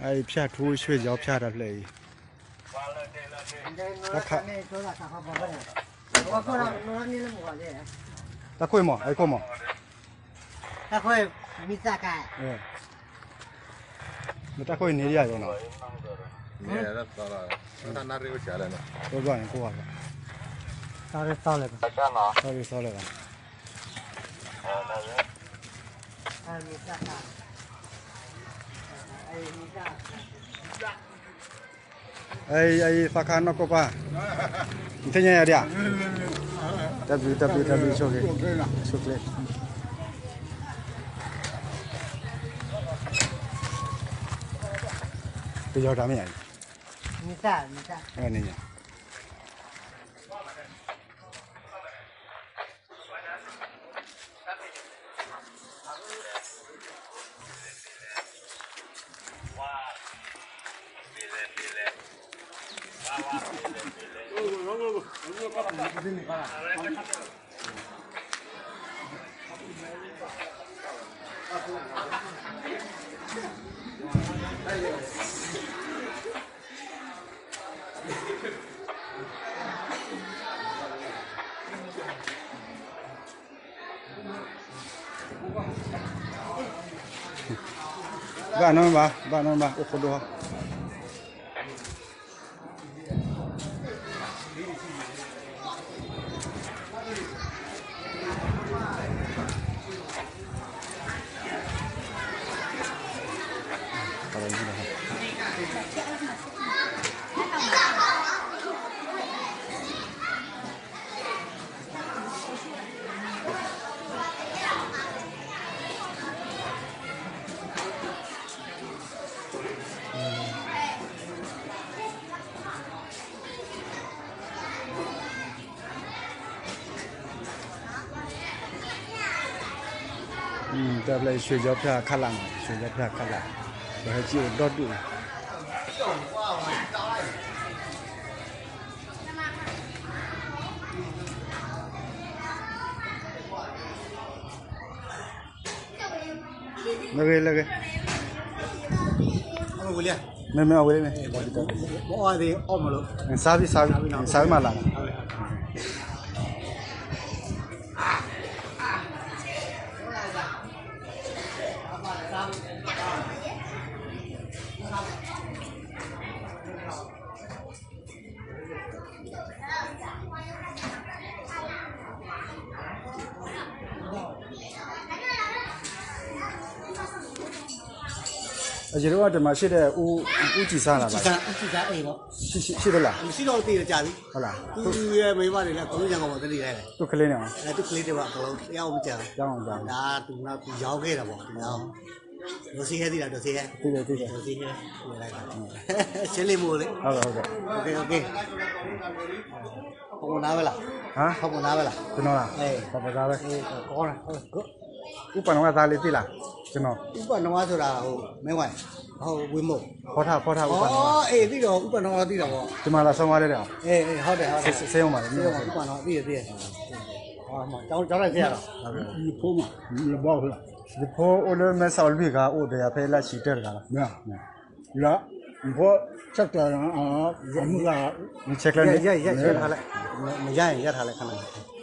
အံၤ ဖၠၣ်ထူ ရွှေချော်ဖၠၣ်တၢ်ဖျၢၣ်အံၤ, တၢ်ခိၣ်မး အံၤခိၣ်မး, တၢ်ခိၣ် မ့ၢ်တၢ်ခိၣ်အံၤန့ၣ်ဒ်ယၤနီၤ, တၢ်နၣ်ရံၣ်အိၣ်စှၤလဲၣ်နီၤ, တၢ်ရ့သီလဲၣ်, တၢ်ရ့သီလဲၣ်ဘၣ်. အံၤ အံၤ သီခါနီၢ်ကီၢ်ပၢ်, နသ့ၣ်ညါယၤဒံးဧါ, တၢ်ဘျုး တၢ်ဘျုး တၢ်ဘျုး ဆိၣ်ဂ့ၤ, ဆိၣ်ဂ့ၤ, ပယီၤတၢ်မ့ၢ်ဧါ, န့ၣ်ညါ ဘၣ်နီဘၣ် ဘၣ်နီဘၣ် အိၣ်ခိးဒိၣ် တၢ်ဖျဲၣ် ရွှေချော်ဖၠၣ်ခလးနီၤ ရွှေချော်ဖၠၣ်ခလး ပဟဲက့ၤအိၣ်ဒီဒူၣ် လၢဂ့ၤ လၢဂ့ၤ မ့မ့ၢ်အဝဲလၢန့ၣ် စါဘံၣ် စါဘံၣ် စါဘံၣ်မၤလၤမး အယံၤတအိၣ်တမၤဆ့ၣ်ဒီး အူကံၢ်စါလီၤ ဆ့ၣ်တလး မ့ၢ်ဘၣ်န့ၣ်လၢ ကလူးညါကီးမီၤတလံလဲၣ် သူၣ်ကလ့န့ၣ် သူၣ်ကလ့တဲဘၣ်ကလူး ယအီၣ်မ့ၢ်ကၢ် ဒ်သူနၤသူယီၤကဲဒီးဘၣ် ဒိးစ့ဟဲသ့ဒီး ဒိးစ့ဟဲ ဒိးစ့ဟဲ ဆဲလ့မိၢ်လၢ ဟီၣ်ခိၣ်နါဝဲလီၤ ဟီၣ်ခိၣ်နါဝဲလီၤ တနီၤလီၤ ပှၤပသးဝဲ အူပာ်နဝါသးလၢသ့ၣ်လၢ တနီၤ အူပာ်နဝါဆိုတာ ဟိမ့ၢ်ဝဲ ဝ့ၢ်မိၢ် ဖီထၣ် ဖီထၣ် အူပာ်နဝါ အဲၣ် သ့ၣ်ဒီး အူပာ်နဝါသ့ၣ်ဒီး တမၤလီၤဆီဝါလဲၣ်ဒီး ဟီၣ်ခိၣ်နါ သ့ၣ်မး အူပာ်နဝါသ့ၣ်သ့ၣ် ကၠီတၢ်သ့ၣ်လီၤ ယဖိမး ယဘီ ယဖိအိၣ်လၢမဲဆီးလွံၢ်ဂၤ အိၣ်ဒီးယၤဖဲလၢဆံတၢၢ်တဂၤလီၤ ယဖိ ချက်ကျန် အမုၢ်ဂၤ မ့ၢ်ဆဲးကျၢန့ၣ် မ့ၢ်ယါယါထါလၢခါန့ၣ်